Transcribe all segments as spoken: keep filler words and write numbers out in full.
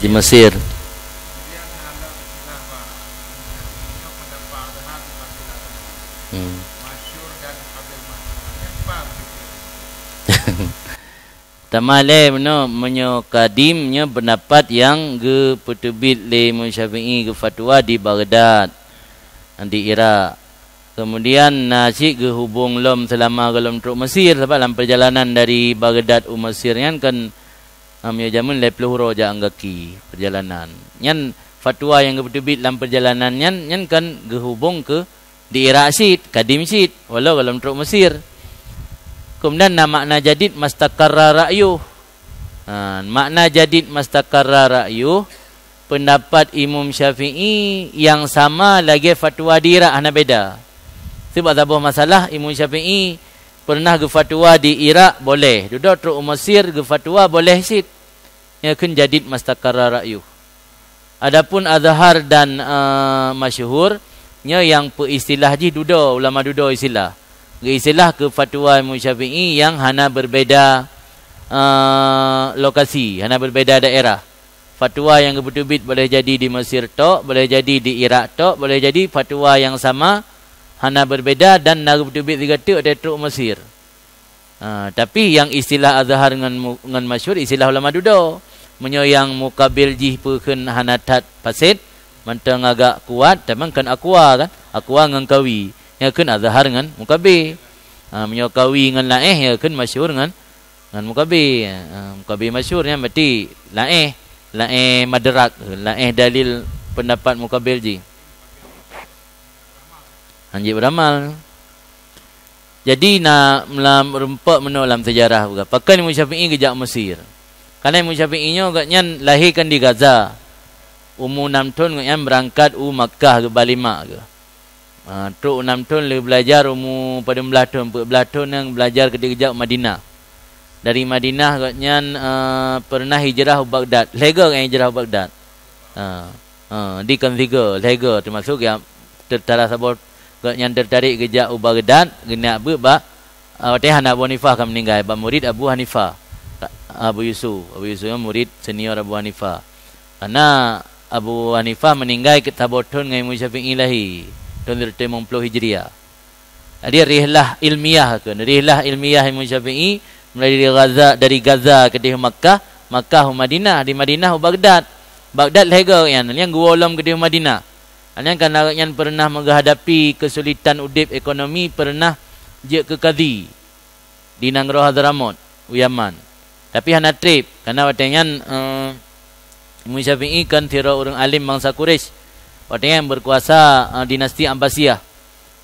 di Mesir. Hmm. Tamah lé meunoe, meunyoe kadim nyoe peundapat nyang geupeuteubiet lé Imam Syafi'i geufatwa di Baghdad, di Irak. Keumudian na cit geuhubong lom seulama gohlom trok Mesir, sabab lam peurjalanan dari Baghdad u Mesir nyan kan, am, nyoe jameun lhée ploh uroe jalan gaki peurjalanan. Nyan fatwa nyang geupeuteubiet lam peurjalanan nyan, nyan kan geuhubong keu di Irak cit, kadim cit, walau gohlom trok Mesir. Keumudian na makna jadid mastaqarra ra'yuh. Ha, makna jadid mastaqarra ra'yuh, peundapat Imam Syafi'i nyang sama lagée fatwa di Irak, hana beda. Sabab saboh masalah, Imam Syafi'i pernah geufatwa di Irak boleh, dudoe trok u Mesir geufatwa boleh cit. Nyoe kheun jadid mastaqarra ra'yuh. Adapun azhar dan, eh, masyhur, nyoe nyang peuistilah jih dudoe, ulama dudoe istilah. Geuistilah keu fatwa Imam Syafi'i nyang hana berbeda, eh, lokasi, hana berbeda daerah. Fatwa nyang geupeuteubiet boleh jadi di Mesir tok, boleh jadi di Irak tok, boleh jadi fatwa nyang sama hana berbeda dan na geupeuteubiet sigoe teuk watée trok Mesir. Ha, tapi nyang istilah azhar ngon mu-, ngon masyhur istilah ulama dudoe. Meunyoe nyang mukabil jih peue kheun hana that fasid, mantong agak kuat, teuma kheun aqwa kan? Aqwa ngon qawi. Nyan kheun azhar ngon mukabil. Ha, meunyoe qawi ngon laéh, nyan kheun masyhur ngon, ngon mukabil. Ha, mukabil masyhur nyan berarti laéh, laéh madrak, laéh dalil peundapat mukabil jih. Hanjeuet beuramal. Jadi na lam rumpok meunoe lam seujarah peugah, pakon Imam Syafi'i geujak Mesir. Karena Imam Syafi'i nyoe gobnyan lahé kan di Gaza. Umu nam thon gobnyan beurangkat u Makkah geuba lé mak geuh. Ha, trok u nam thon lheueh beulajar umu padum blaih thon, peuet blaih thon nyang beulajar keudeh geujak u Madinah. Dari Madinah gobnyan, eh, pernah hijrah u Baghdad. Lhée goe gobnyan hijrah u Baghdad. Ha, ha, di kon sigoe, lhée goe teumasok ya Teutara saboh gobnyan teutarek geujak u Baghdad, geuniyak beuet bak, ah, watée hana Abu Hanifah ka meuninggai, bak murit Abu Hanifah, Abu Yusuf. Abu Yusuf nyan murit senior Abu Hanifah. Karena Abu Hanifah meuninggai keu saboh thon ngon Imam Syafi'i lahé, thon sireutôh limong ploh Hijriah. Jadi rihlah ilmiah kheun, rihlah ilmiah Imam Syafi'i mulai dari Gaza, dari Gaza keudeh Makkah, Makkah u Madinah, di Madinah u Baghdad. Baghdad lhée goe nyan, nyang geuwoe lom keudeh Madinah. Nyan karena gobnyan pernah menghadapi kesulitan udeb ekonomi, pernah jeuet keu kadhi di nanggroe Hadramot u Yaman. Tapi hana treb, karena watée nyan, eh, Imam Syafi'i kan sidroe ureuëng alim bansa Quraisy. Watée nyan berkuasa, eh, dinasti Abbasiyah.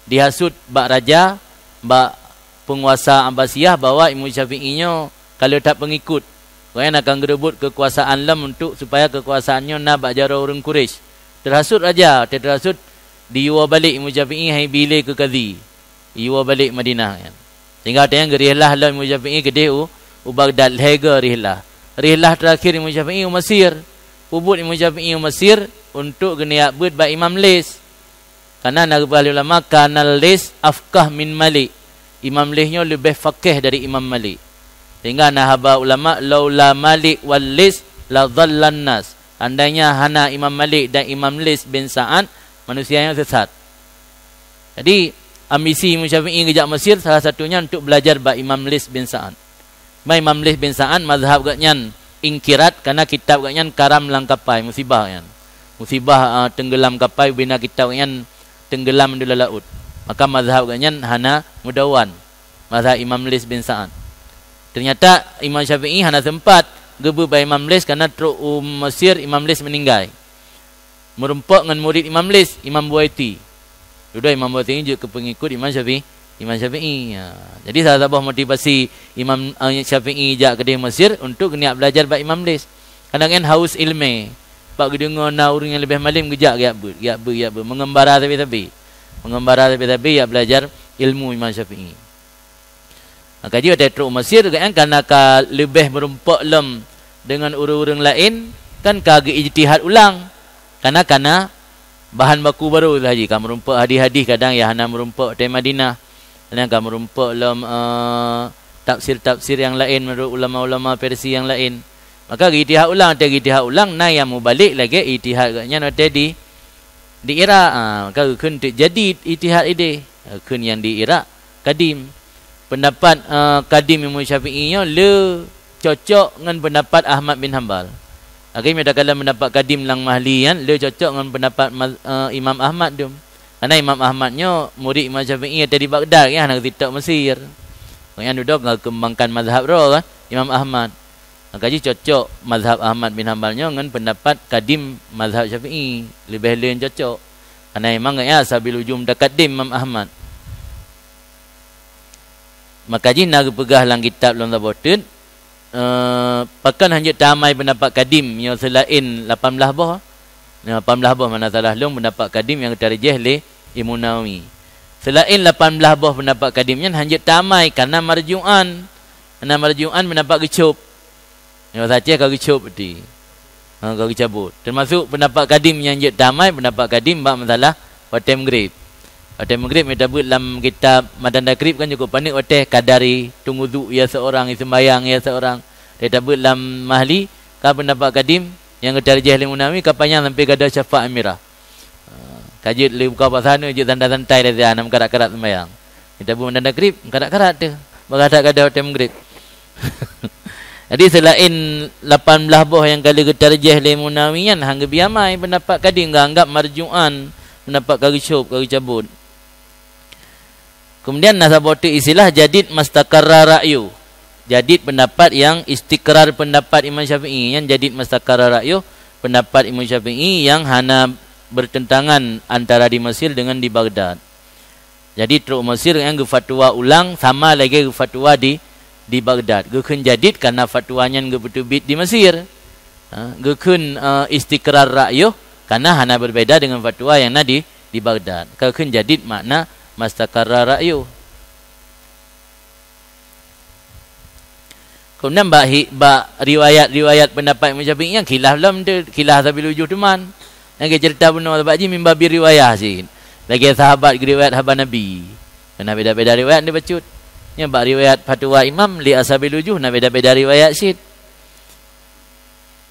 Dihasut bak raja, bak peunguasa Abbasiyah bahwa Imam Syafi'i nyoe ka le that peungikut. Gobnyan akan geureubot keukuasaan lom untuk supaya keukuasaan nyoe na bak jaroe ureuëng Quraisy. Teuhasut raja, teuhasut diyue balek Imam Syafi'i hai bi lé keu kadhi. Diyue balek Madinah nyan. Sehingga watée nyan geurihlah lom Imam Syafi'i keudeh u, u Baghdad lhée goe rihlah. Rihlah terakhir Imam Syafi'i u Mesir. Peubuet Imam Syafi'i u Mesir untuk geuniyak beuet bak Imam Lis. Karena na geupeugah lé ulama, "Kana Lis afqah min Malik." Imam Lis nyoe leubeh fakih dari Imam Malik. Sehingga na haba ulama, "Laula Malik wal Lis la dhallan nas." Andainya hana Imam Malik dan Imam Lis bin Sa'ad, manusia nyoe sesat. Jadi, ambisi Imam Syafi'i geujak Mesir salah satunya untuk belajar bak Imam Lis bin Sa'ad. Ba Imam Lis bin Sa'ad mazhab gobnyan ingkirat karena kitab gobnyan karam lam kapai, musibah nyan. Musibah, ah, tenggelam kapai, bina kitab gobnyan tenggelam di dalam laôt. Maka mazhab gobnyan hana meudawan, mazhab Imam Lis bin Sa'ad. Ternyata Imam Syafi'i hana sempat geubeuet bak Imam Lis karena trok u Mesir Imam Lis meninggai. Meurumpok ngon murit Imam Lis, Imam Buwaiti. Dudoe Imam Buwaiti jeuet keu peungikut Imam Syafi'i, Imam Syafi'i. Ha. Jadi salah saboh motivasi Imam, eh, Syafi'i jak keudeh Mesir untuk geuniyak belajar bak Imam Lis. Kadang kan haus ilmu. Bak geudeungoe na ureuëng nyang leubeh malem geujak geujak beuet, geujak beuet, geujak beuet. Mengembara sabe-sabe. Mengembara sabe-sabe jak belajar ilmu Imam Syafi'i. Maka jih watée trok Mesir, kan, karena ka leubeh meurumpok lom deungon ureuëng-ureuëng laén, kan ka geuijtihad ulang. Karena, karena bahan baku barô laju, ka meurumpok hadis-hadis kadang nyang hana meurumpok watée Madinah. Kadang ka meurumpok lom, eh, tafsir-tafsir nyang laén meunurot ulama-ulama Persia nyang laén. Maka geuijtihad ulang, watée geuijtihad ulang, na nyang mubalek lagée ijtihad geuh nyan watée di, di Irak. Ha, maka geukheun teuk jadid ijtihad ideh. Geukheun nyang di Irak kadim. Peundapat, eh, kadim Imam Syafi'i nyoe le cocok ngon peundapat Ahmad bin Hambal. Lagée meutakala peundapat kadim lam Mahli nyan le cocok ngon peundapat maz-, eh, Imam Ahmad dum. Karena Imam Ahmad nyoe murit Imam Syafi'i nyang di Baghdad, ya, hana geusitok Mesir. Nyan dudoe geukeumbangkan mazhab droe kan, Imam Ahmad. Maka jih cocok mazhab Ahmad bin Hambal nyoe ngon peundapat kadim mazhab Syafi'i, leubeh le nyang cocok. Karena memang ya sabil ujum mutakadim Imam Ahmad. Maka jih na geupeugah lam kitab lôn saboh teuk, eh, pakon hanjeuet tamai peundapat kadim nyoe seulaén lapan blaih boh. Nyoe lapan blaih boh mana salah lôn peundapat kadim nyang geutarjih lé Imam Nawawi. Seulaén lapan blaih boh peundapat kadim nyan hanjeuet tamai karena marju'an. Karena marju'an peundapat geucôb. Nyoe saci ka geucôb berarti. Ha, ka geucabut. Termasuk peundapat kadim nyang jeuet tamai, peundapat kadim bak masalah watée meugrib. Watée meugrib, meunyo tabeuet lam kitab Matan Takrib kan cukôp paneuk watée kadari teungudu ia seurang, iseumbayang ia seurang. Meunyo tabeuet lam Mahli, ka peundapat kadim nyang geutarjih lé Munawi ka panyang sampai gada syafaat mirah. Ha, ka jeuet lé buka puasa nyoe jeuet santai-santai lé siat, hana meukarat-karat seumayang. Meunyo tabeuet Matan Takrib, meukarat-karat teuh. Bagaih that gada watée meugrib. Jadi, seulaén lapan blaih boh nyang ka lheueh geutarjih lé Munawi nyan, han geubi amai peundapat kadim, geuanggab marju'an, peundapat ka geucôb, ka geucabut. Keumudian, na saboh teuk istilah jadid mastaqarra ra'yu. Jadid peundapat nyang istiqrar peundapat Imam Syafi'i, nyan jadid mastaqarra ra'yu, peundapat Imam Syafi'i nyang hana bertentangan antara di Mesir dengan di Baghdad. Jadi, trok Mesir nyang geufatwa ulang sama lagée geufatwa di, di Baghdad. Geukheun jadid karena fatwa nyan geupeuteubiet di Mesir. Ha, geukheun, eh, istiqrar ra'yuh karena hana berbeda dengan fatwa nyang na di, di Baghdad. Geukheun jadid makna mastaqarra ra'yuh. Keumudian bak hi-, bak riwayat-riwayat peundapat Imam Syafi'i nyang khilaf lom teuh, khilaf sabil ujuh teuma. Nyang geuceurita bunoe sabab jih mimbabi riwayah cit. Lagée sahabat geuriwayat haba Nabi. Na beda-beda riwayat neubacut. Nyan bak riwayat fatwa imam li ashabil ujuh na beda-beda riwayat cit.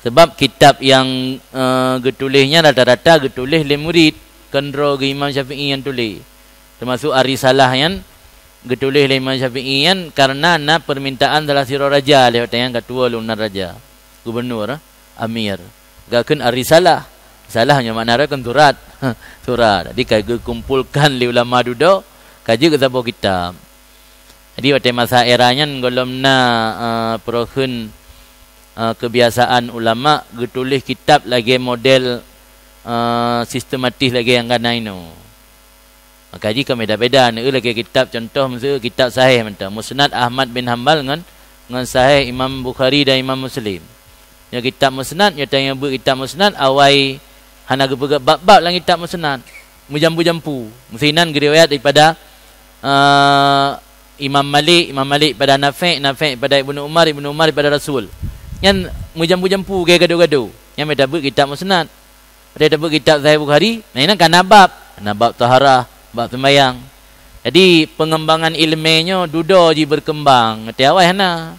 Sabab kitab nyang, eh, geutuléh nyan rata-rata geutuléh lé murit, kon droe geuh Imam Syafi'i nyang tuléh. Teumasuk Ar-Risalah nyan geutuléh lé Imam Syafi'i nyan kareuna na peumintaan salah sidroe raja lé watée nyan ka tuwoe lôn nan raja, gubunur, amir. Geukheun Ar-Risalah. Risalah nyoe makna droe kon surat. Surat. Jadi ka geukumpolkan lé ulama dudoe, ka jeuet keu saboh kitab. Jadi watée masa era nyan gohlom na, eh, peurokheun, eh, keubiasaan ulama geutuléh kitab lagée model, eh, sistematis lagée nyang ka na inoe. Maka jih ka beda-beda, neueu lagée kitab, contoh miseue kitab sahih mantong, Musnad Ahmad bin Hambal ngon, ngon Sahih Imam Bukhari dan Imam Muslim. Nyoe kitab Musnad, nyoe tanyoe beuet kitab Musnad, awai hana geupeugét bab-bab lam kitab Musnad. Meujampu-jampu. Meusinan geuriwayat daripada, eh, Imam Malik, Imam Malik pada Nafi', Nafi' pada Ibnu Umar, Ibnu Umar pada Rasul. Nyan meujampu-jampu, gaya gado-gado. Nyan meutabeuet kitab Musnad. Watée tabeuet kitab Sahih Bukhari, na inan ka na bab, na bab taharah, bab seumayang. Jadi, peungembangan iéleumé nyoe dudoe jih beukeumbang, watée awai hana.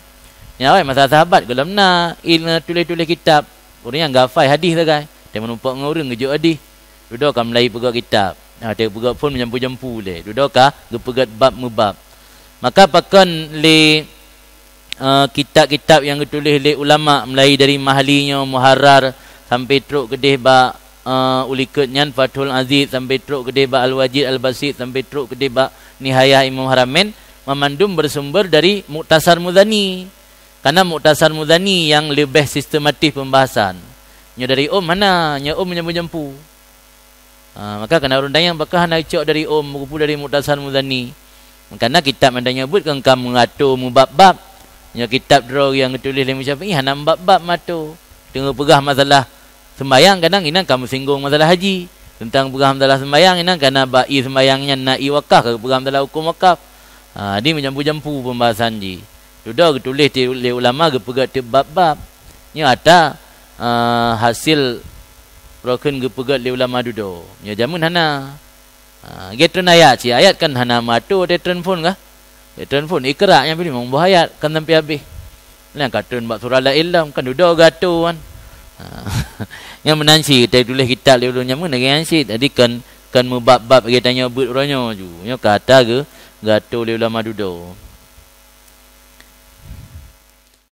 Nyang awai masa sahabat gohlom na il-, tuléh-tuléh kitab. Ureuëng nyang geuhafai hadih sagai, watée meurumpok ngon ureuëng geujok hadih. Dudoe ka mulai peugét kitab. Nah, watée peugét phon meujampu-jampu lé. Dudoe ka geupeugét bab meubab. Maka pakon lé eh, kitab-kitab nyang geutuléh lé ulama, mulai dari Mahli nyoe, Muharrar, sampai trok keudeh bak, eh, u likot nyan Fathul Aziz, sampai trok keudeh bak Al-Wajid Al-Basit, sampai trok keudeh bak Nihayah Imam Haramain, mamandum bersumber dari Muktasar Muzani. Karena Muktasar Muzani nyang leubeh sistematis pembahasan. Nyoe dari Umm hana, nyoe Umm jampu-jampu. Ha, maka kana ureuëng tanyong, pakon hana geucok dari Umm, meukupu dari Muktasar Muzani. Maka na kitab nyang tanyoe beuet kon ka meuato meubab-bab. Nyoe kitab droe nyang geutuléh lé Imam Syafi'i hana meubab-bab meuato. Teungoh peugah masalah seumbayang, kadang inan ka meusinggong masalah haji. Teuntang peugah masalah seumbayang, inan kana bak ie seumbayang nyan na ie wakaf, ka geupeugah masalah huköm wakaf. Ha, jadi meujampu-jampu pembahasan jih. Dudoe geutuléh ti-, lé ulama geupeugét teuk bab-bab. Nyoe ata, eh, hasil rokon geupeugét lé ulama dudoe. Nyoe jameun hana. Ha, lagée treun ayat, si ayat kan hana meuato watée treun phon kah? Watée treun phon, Iqra nyang piléh limong boh ayat, kan sampai habéh. Nyan ka treun bak surah laén lom, kan dudoe geuatô kan. Ha. Nyan meunan cit, teutuléh kitab lé ulôn nyan meunan lagèe nyan cit. Jadi kon, kon meubab-bab lagèe tanyoe beuet uroe nyoe ju. Nyoe ka ata geu-, geuatô lé ulama dudoe.